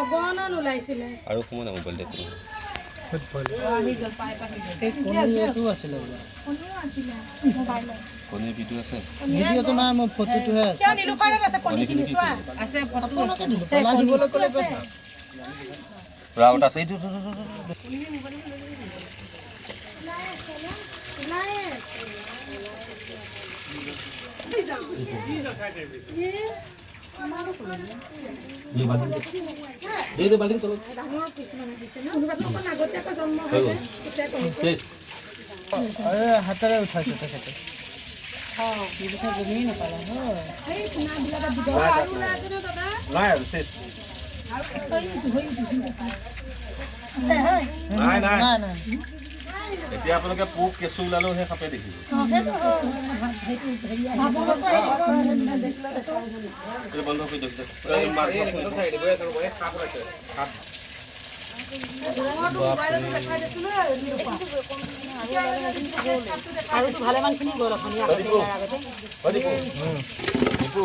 অগণন ওলাইছিলে। আৰু সোমোৱা নাই মোবাইল দেখোন। এই কণীটো আছিলে বোলে। কণীও আছিলে মোবাইলত। কণীৰ ভিডিঅ' আছে? ভিডিঅ'টো নাই, মোৰ ফটোটোহে আছে। কিয়, নীলোফাৰত আছে কণীখিনি, চোৱা। আপোনালোকে দিলোঁ, পেলাই দিবলৈ ক'লে ৰাউত আছে এইটো। এইটো, এইটো, এইটো, এইটো। ওলাই আছে। দে, বাল্টিং দে। দে দে বাল্টিং তলত। ডাঙৰ কিছুমান আহিছে ন, কোনোবাটো অকণ আগতীয়াকৈ জন্ম হৈছে, তেতিয়া কণী। শেষ। এই হাতেৰে উঠাইছে তেখেতে। এই পোনাবিলাকত দিব আৰু ওলাই আছে ন দাদা? নাই আৰু, শেষ। আছে হয়। নাই নাই। নাই নাই। এতিয়া আপোনালোকে পোক কেঁচু ওলালেও সেই সাপে দেখিব। অঁ, সেইটো হয়। এইটো বন্ধ কৰি দিয়ক। এই মাছ। সাপ। আৰু ভালেমানখিনি গ'ল অথনি আগতে, ইয়াৰ আগতে। দীপু, দীপু।